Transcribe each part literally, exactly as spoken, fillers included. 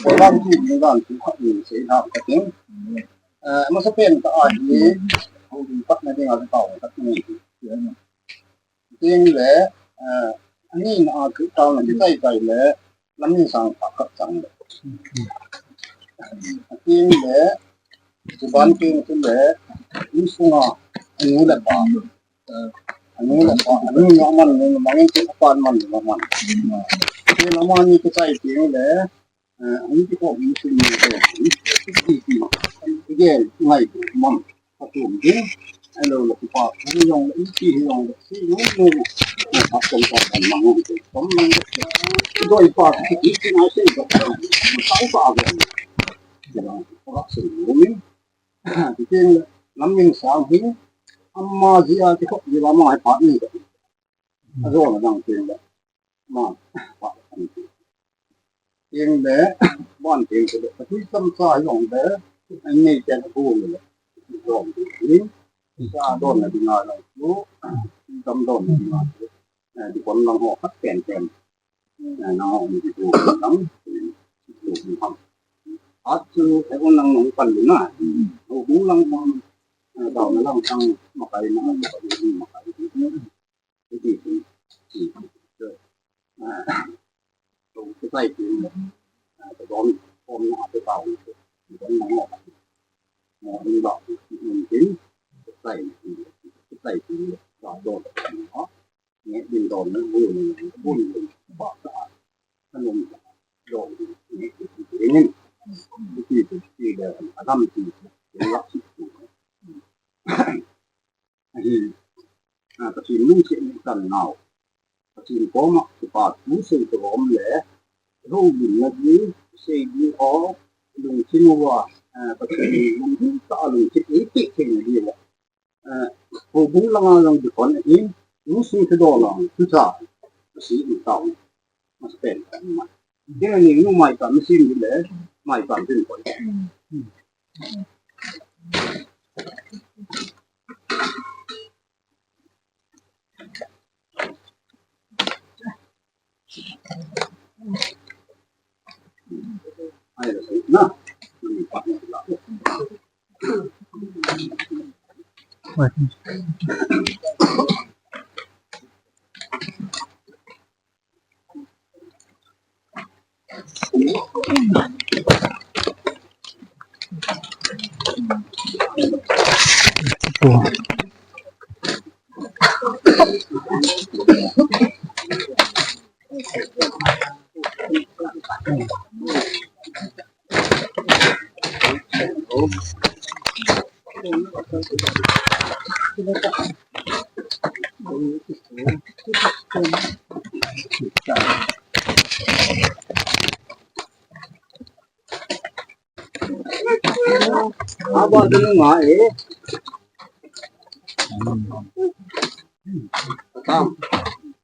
Program chu ni dan chu khat ni sei ham ka ting. Eh, masa pen ka a hi, houin patna dinga ka tao ka ting. Ting le, eh, ani na a chu tao na ki tai tai le, lam ni sang pa ka chang le. Ting le, chu ban ting chu le, ni sunga, ani le pa. Anu le pa, anu le man, anu le man, anu le pa man, anu le man. Anu le man ni kichai ti le, anu ti ko ni si ni le, ni ti ti. Again, ngai tu man, pa tu ni, anu le pa, anu yong le, ti yong le, si yong le, pa tong pa man, man, tong man. Doi pa, ti ti na si ko, pa pa ko. Kira, pa si ni. Ti ting le, lam min sang hi, ama jia ti khop jia ma hai pa ni. Ajo na dang ting le, ma, pa ni. Ting le, ban ting le, ka tui tam sa hi long le, an nei ten a bu le, long ting. Sa don na dinga long tu, tam don na dinga tu. Eh, di kon lang ho khat pen pen. Eh, nang ho ni tu tam, tu ham. At tu, eh, un lang nong pan lu na. Ho bu lang nong, eh, dau na lang sang, makai na, makai na, makai na. Iti, iti, iti. Kitai ti, kitai ti, kitai ti, Ahi, ah, Pathen lungset in kan nau. Pathen koma kipa thu sei toh um le, houlimna ding, sei ding ho, lungthim uva, ah, Pathen lungthim tah a lungthim eipeh theina diuva. Ah, houbung langa jong dikon ahin, insung thudol a, thutha, asi in tao. Masa pen kan ma. Dia ni nu mai kan sin le, mai kan tin ko. Ai, na. Aba dulu ma, eh. Tam.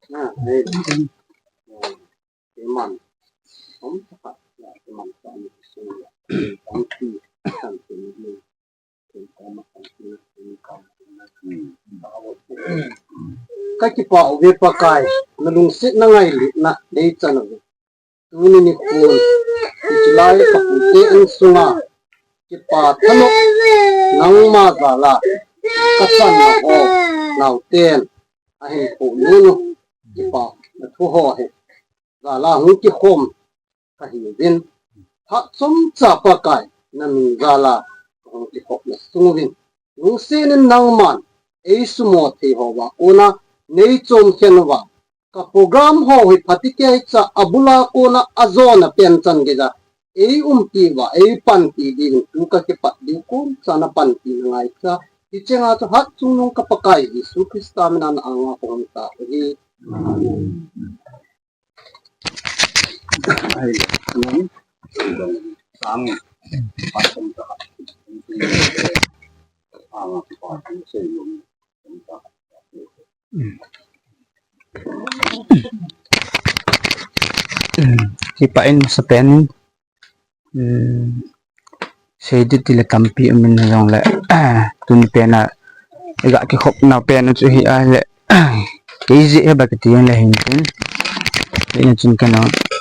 Na, eh. Teman. Om saka. Ya, teman. Om ti. Om ti. Ka kipah uve Pakai, na lungsetna ngailutna nei chan uve. Tuni nikhon, hiche lai ka pute insunga, kipa thanop, nangma jal a, ka channa ho, naoten, ahin khoh nom u, kipa, na thu ho hi. Jal a hung kikhom kahiuvin. Phat chomcha Pakai, na min jal a kahung kikhopna sung uvin. Lungset in nangman, eisumo thei houva, kona nei chomkhen uva. Ka program ho hi phatecha abul a kona ajona pen chan geiya. Eiumpi uva, eipanpi diuvin tu kakipat diu kon cha na panpina ngaicha. Hiche nga chu hatchungnung ka Pakai Jesu Christa mina na anga kahung tao u ahi. Amen. Kipah in masa pen. Hmm. Seiding tile tampi um in jongle, tuni pen a, iga kikhop nau pen chu hi a le, kei jeh hi ba kiti le hin tin. Ina chun kano,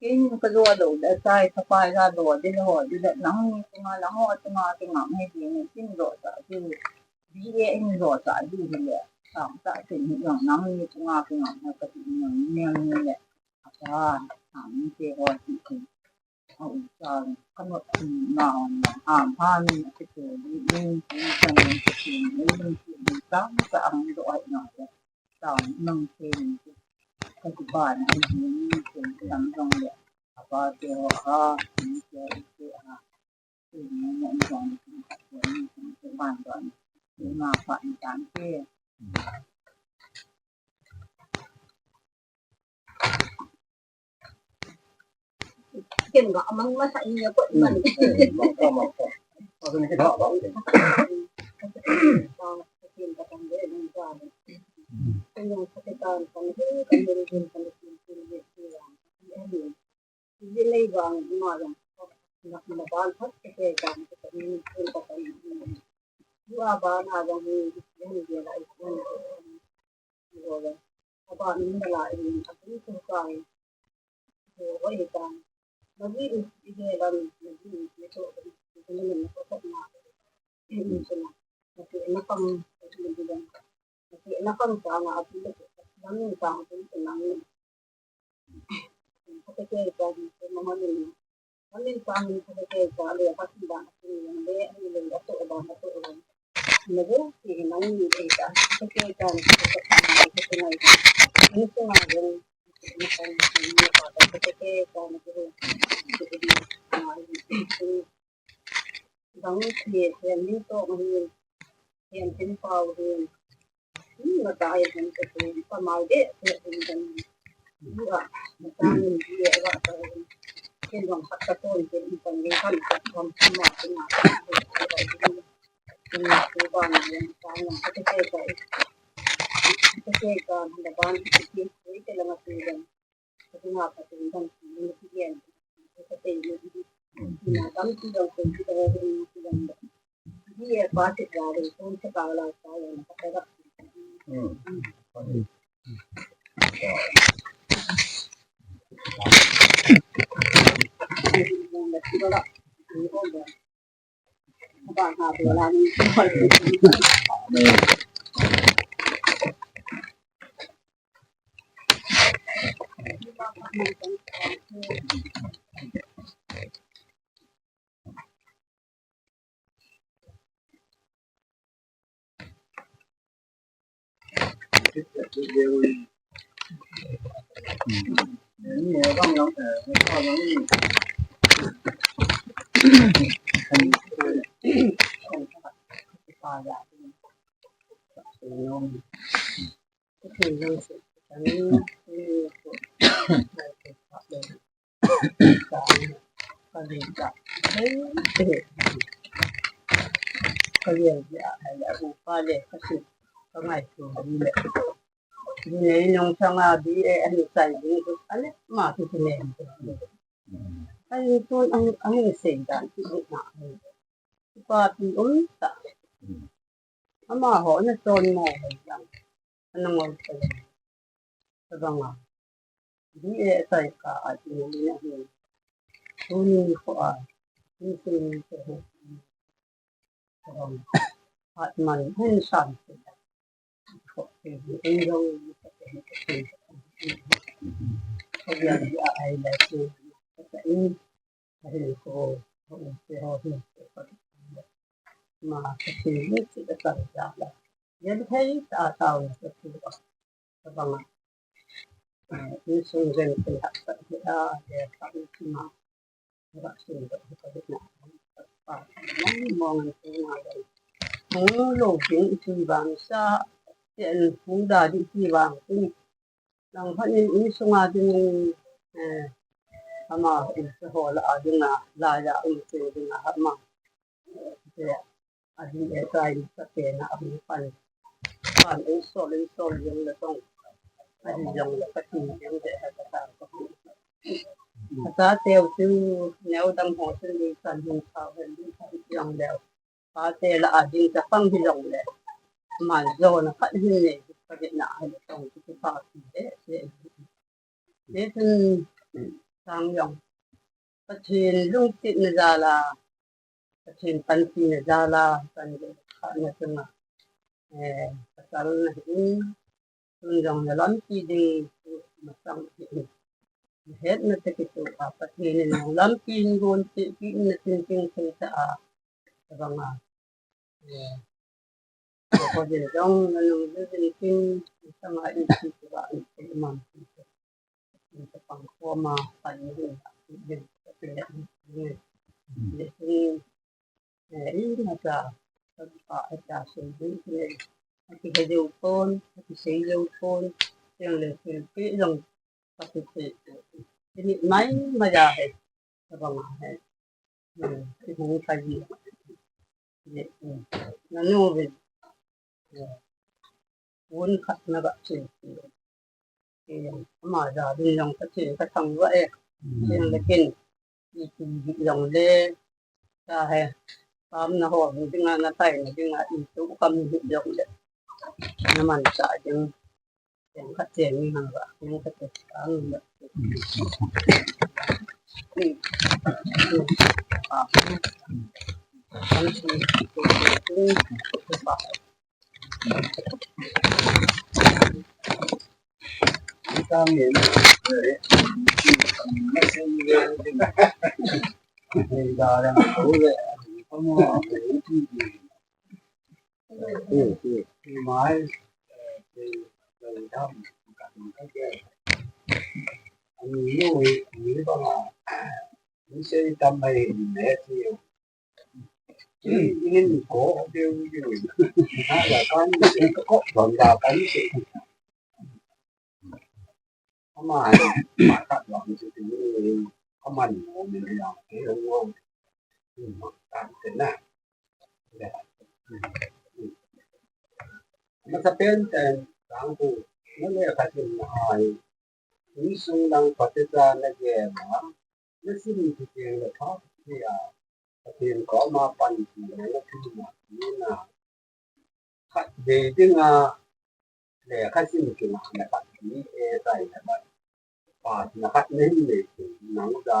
Keini kajo lou le, chai thapai la lo di le ho di le, nangni chunga, nangho chunga, chunga, ngai di ni, kin jo sa di, B A in jo sa di ni le, sang sa di ni, nangni chunga, chunga, ngai ka di ni, ni le, apa, ang te ho di ni, a u sa, ka no di na, ham, ham, ni, ki tu, ni, ni, ni, sang, ni, ki tu, ni, ni, ki tu, ni, sang, sa, ang jo ai na le. Tao nang chen, ka ti ban, ai ni chen, lam jong le, apa te ho ha, ni te, te ha, te ni, ni jong, ni ban don, ni ma pa ni tan te. Ken ga amang masa ni ya ko man. Mangka, mangka. Aso ni kita ba? Ken ga tang de nang ga. Ken ga sa kita kan de kan de kan de kan de. Ji nei bang ma jong. Nak ma ban hat ke kan ke ni ken ka kan. Ju a ba na jong ni ni de la. Aba ni na la in a kun tu ka. Oi ka. Magi in ide lam magi in ito. Ito ni na ko ko na. Ito na. Ito na pang ito ni bilang. Ito na pang ka nga ito. Magi ka ito na. Kata ke ka ni ko mama ni. Amin pa amin kata ke ka le ka ti ba ti ni le ni le ato ba ato ba. Nago ti nang ni le ka kata ke ka ni kata ke ka ni ko ngai. Ni ko ngai ni ko ngai ni ko kata ke ka ni ko. Bang ti ni to ni. Hian tin pau hin. Hmm, na ta ai hin ka tu, ka mau de, te hin kan. Bua, na ta ni bia ba ta hin. Ken bang khat ka ton, ken in kan ni kan ka bang ma, ma, ma. Ken na tu ba ni, ta na ka te te ka. Ka te te ka, na ban ki ki, ki te la ma tu dan. Ka tu ma ka tu dan, ki ni ki yan. Ka te ni. Na tam ki dan, ki ta ni ki dan. Ka lian dia hai la bu pa le ka su ka ngai su ni le. Ni le nong sanga bi e ani sai ni su ale ma su ti ne. Ai tu ang ang sei dan ti na. Pa ti um ta. Amaho na chon mo hai jang. Ana ngol ta. Tabanga. Bi e tai ka a ti ni na hi. Tuni ko a. Ni se ni se ho. Tabanga. Hat man hun san se. Ko ke ni en jong ni ko ke ni ko ke. Ko ya ni a ai la se. Ko ta in. Ahi ko, ko u te ho hi, ko ka ma ka ti ni ti ka ta ja la. Yan hei ta ta u ka ti ba. Ka ba ma. Ni sung zen ti ha ka ti a, ya ka u ti ma. Ba sung ka ti ka na. Pa, ni mo ngan ti ma ba. Mo lo ding ti ba sa, ti an hu da di ti ba ti. Langkhat in insunga dingin, eh, ama in sa ho la a dinga, la ya um se dinga ama. Eh, a ding e ka in sa pe na a hung pan. Pan in sol, in sol yung la tong. A ding yung la ka tin yung de ha ka ta ka. Ka ta teu tu, neu dang ho tu ni kan hung sa, hung sa yung leu. Pa te la a ding ta pang hi long le. Man zo na khat hin nei, ka de na a le tong ki pa ki de, de. De tun, Sang jong Pathen lungsetna jal a, Pathen panpina jal a, kan kha na chunga, eh, pasal na hin, tun jong na lampi ding masang hin, na hetna te kitoh a, Pathen in jong lampi in gon te pi na tin ting thei ta a, tabang a, eh, ko din jong na nung din tin, sanga in ti ba in te man ti. Pangkhoma pan hin, hin, hin, hin, hin, eh, i na ta, ta, ta, ta, so, hin, hin, ati he jo pon, ati sei jo pon, yang le sil pe jong, ati pe, ini mai, mai ya he, tabang he, hmm, i hung kai, ye, hmm, na nu ve, ye, un khat na ga sil pe. Ama ja ding jong Pathen ka thangvah e. Ding le kin, ipi hi jong le, ta he, kam na ho dinga, na tai na dinga, itu kam hi jong le, na manchah ding, ding ka thangvah, ding ka thangvah. Ama, ama khat vang chu ti ni, aman mo min ya ke ho. Tan te na. Masa pen ten tang ku, na le khat in ai. Insung lang pate cha na ge ma, na sim ti ke le pha ti a. Pathen koma panpina na thum na, khat vei dinga lekha sim kina na khat ni e tai na khat, pa na khat nei nei nang da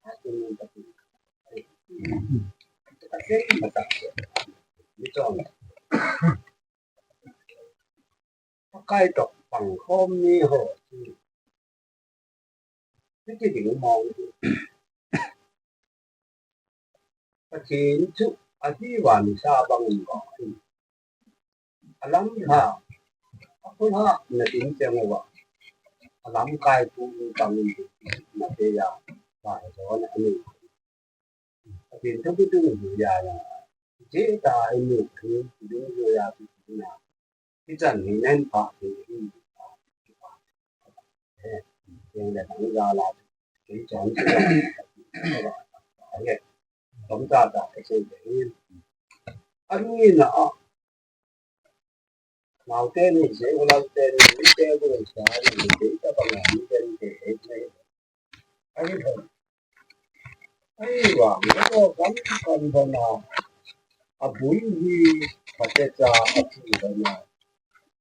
na sim na khat. Ka sei ma ta ni chong. Pakai tok pangkhom ni ho. Hiti ding mong. Pathen chu ahi vang sa bang in ko. Alam ha, akhul ha, na tin chang uva. Alam kai pu in bang in na te ya, ba so na ani. Pathen thu kitu ni ya ya. Je ta inu thu kitu ni ya tu na. Kichan ni nen pa ti ni. Eh, yang le nang ya la. Kichan ni ya. Tom ta ta ke se ni. Ani na a. Naote ni, Seikhonglal te ni, mite gu sa ni, mite tabang a, mite ni te, eh, eh. Ahi thon. Ahi vang, lo kan kan thon a. Abul hi, pate cha, athi thon a.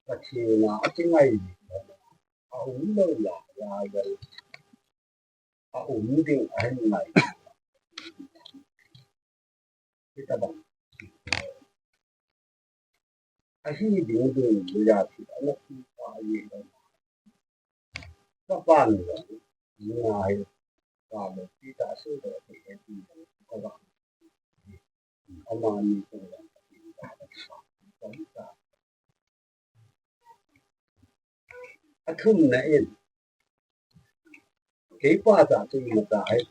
Pathen a, athi ngai. A um lo la, la, la. A um ding, ahi ngai. Kita bang. Ahi ding ding, ya ti, ana ti pa ye. Ka pan lo, ni ai, ka lo, ti ta su lo, ti e ti lo, ka ba. Ama ni ko lo, ti ta, ti ta. Athum na in. Kei pa ta tu ma ta ai.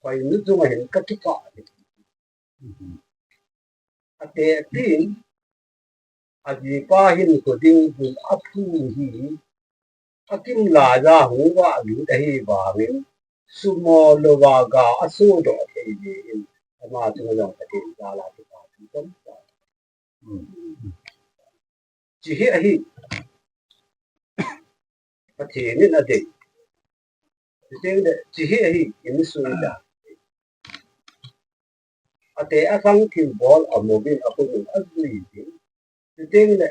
Pai nu tu ma hin ka ti pa. Ate tin, ajipa hin ko ding bul aphu hi, akim la ja hung va lut ahi vangin, sumo lo va ga aso do thei ve in, ama chunga jong Pathen jal a kipa thu tam ta. Chi hi ahi. Pathen in adei. Chuteng le, chi hi ahi, insung da. Ate akhang thilbol amu vin akhun in ajui vin. Chuteng le,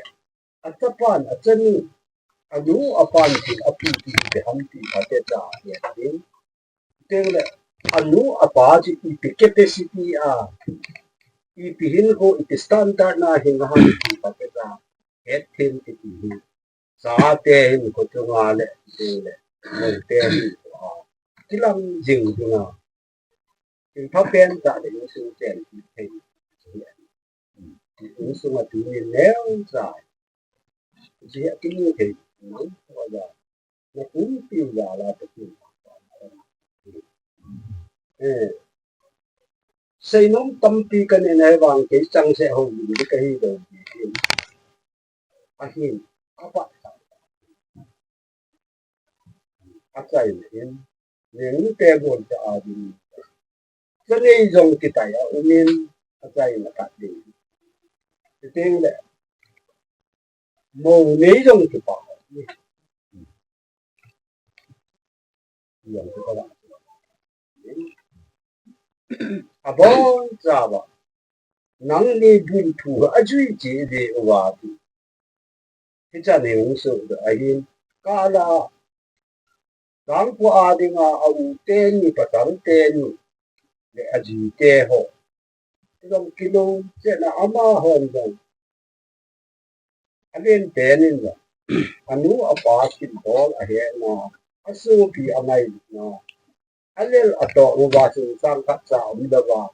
achapan, achanu, anu apan tin api ti ipi ham ti phatecha ahet in. Teng le anu apa chu ipi capacity a, ipi hinkho, ipi standard na hinga ham ti phatecha ahet thei ti hi. Chate hinkho chunga le, teng le, moute hinkho a kilang jing jing a, inpha pen tah le insung chen thei. Insung a tuni neocha. Hiche hi akimu thei, nang tua ja, na pumpi ja la Pathen. Eh, seinom tampi kanei nai vang kei chang se ho lim di kahi lou di. Ahin, apa. Achaina in, ningte gol cha a ding. Chanei jong kitai a um in, achaina khat ding. Chuteng le, mou nei jong kipa. Jong kipa. Abon chauva. Nangni bulphu ajui cheh diu va ti. Hichan hi hung soh doh ahin, kala, Sangpu a dinga a u teni, Pathen teni, le aji te ho. Jong kilung cheh na amahon jong. Alen teni jong. Anu apa kin bol ahe na, asopi amai na. Alel atoh uva chun sang khat cha um lou va.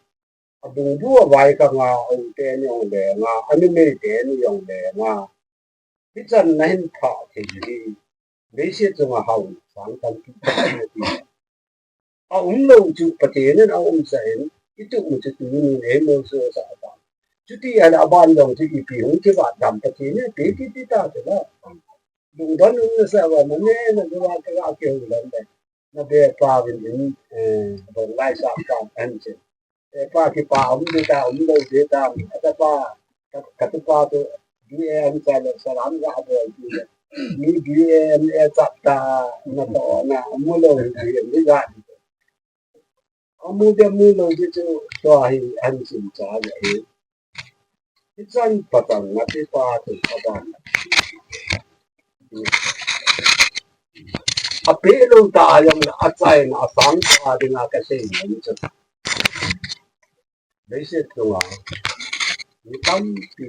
Abungbu avai kanga, a u teni jong lenga, anumei teni jong lenga. Hichan nahin pha thei hi. Leiset chunga hao sang tampi. Aum lou chu Pathen in aumsah in, itup u chu tunin eimolso sah ta. Chuti ahile aban jong chu ipi hung kivat dam Pathen in pe kit ding ta chu la. Lungdon um nasah uva, mane na jua ka ga kihou lou le. Na be pa vin in, eh, bon lai sa ka an che. Eh, pa kipa um ding ta, um lou ding ta, atapa, ka, katupa tu, B A M cha le, salam ga bol ti le. Ni B A M A cha ta, na to, na, mu lou ding, ni ga. Amu de mu lou ding chu, tua hi, an sim cha le hi. Hichan patan na ti pa tu, aban. Apeh lou ta jong le, achaina, asang ta dinga kasei nom chu. Leiset chunga mi tampi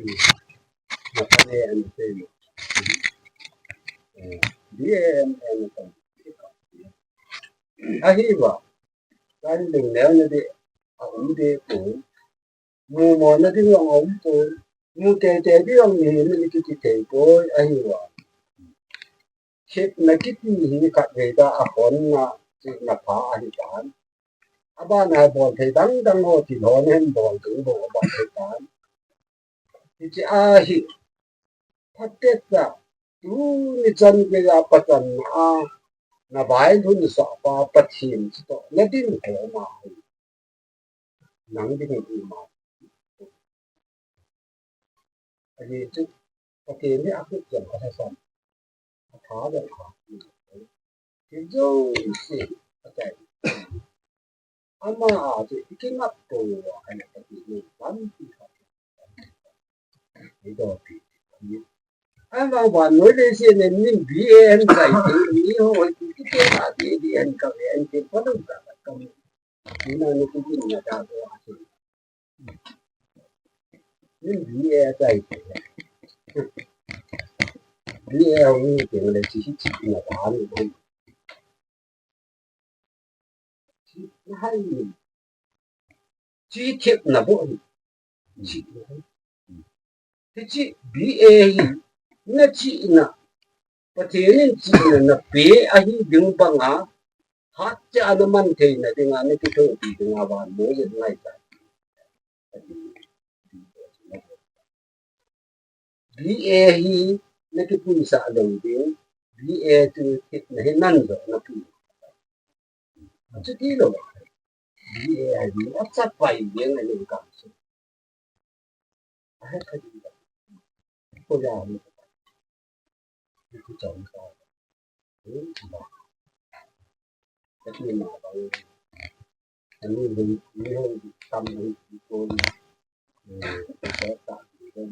na kane an sei. Eh, B A M N kan. Ahi va, kan ding neo na di, a um di poi. Mu mo na ding jong aum poi. Mu teitei ding jong mihem in kiti thei poi, ahi va. Sepna kiti hi khatvei ta a khonna, sepna pha ahi tan. Abana bol thei dang dang ho thil ho nahin bol ding bou abol thei tan. Hiche ahi. Phatecha, tuni chan geiya pachanna a, na vailhun sah pa Pathen chutoh na ding khom a hi. Nang ding hi ma. Ahi chu, Pathen hi akhut jong alhasam. Atha jong atha. Thil jouse atai. Ama a chu ikingai pouva, ana Pathen in lampi khat eidopi. Ama vannoi leiset a min B A N chai te, mi ho hoi tu kiti a B A N ka ve an te pa dong ka ka mi. Ina ni kiti na ta ko a chu. Min B A chai te. B A ho ni te le chi chi na ta ni. Chi hai ni. Chi thep na bo ni. Chi na hai. Hiche B A hi na chihna, Pathen in chihna na pe ahi ding banga, hatcheh a na man theina dinga na kithopi dinga vannoi jat ngaichat. B A hi na kipuisah lou ding, B A chu thepna hi nang joh na pui. Chuti lou. B A hi achapai ding a lou kam chu. Ahe kha ding. Ko ya ni. Ku chang ka. Ka ti ma ba. Ani ni, ni ho tam ni ko ni. Eh, ka ta ni ko.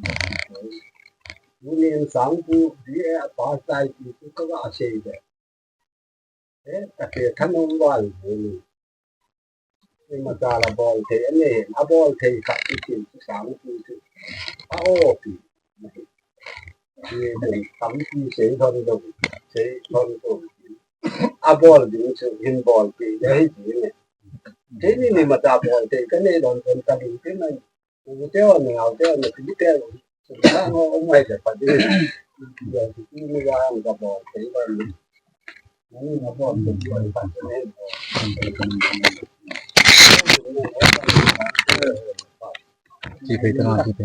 Tunin Sangpu B A a pass tai ti chu ka ga sei de. Eh, ka te thanom val ni. Imacha la bol thei, ani hin, a bol thei khat chu tin chu Sangpu chu. A o pi. Ni din tampi sei thon lo, sei thon lo. A bol ding chu hin bol pi, ya hi ji ni. Tuni ni imacha bol thei ka nei lon lon ta ding ti mai. U te o ni, au te o ni, pi te o ni. Sa ngo, um mai te pa di. Ya, ti ni ga ang ka bol te ba ni. Ni na bol te ba ni pa te ni. Ti pe ta, ti pe.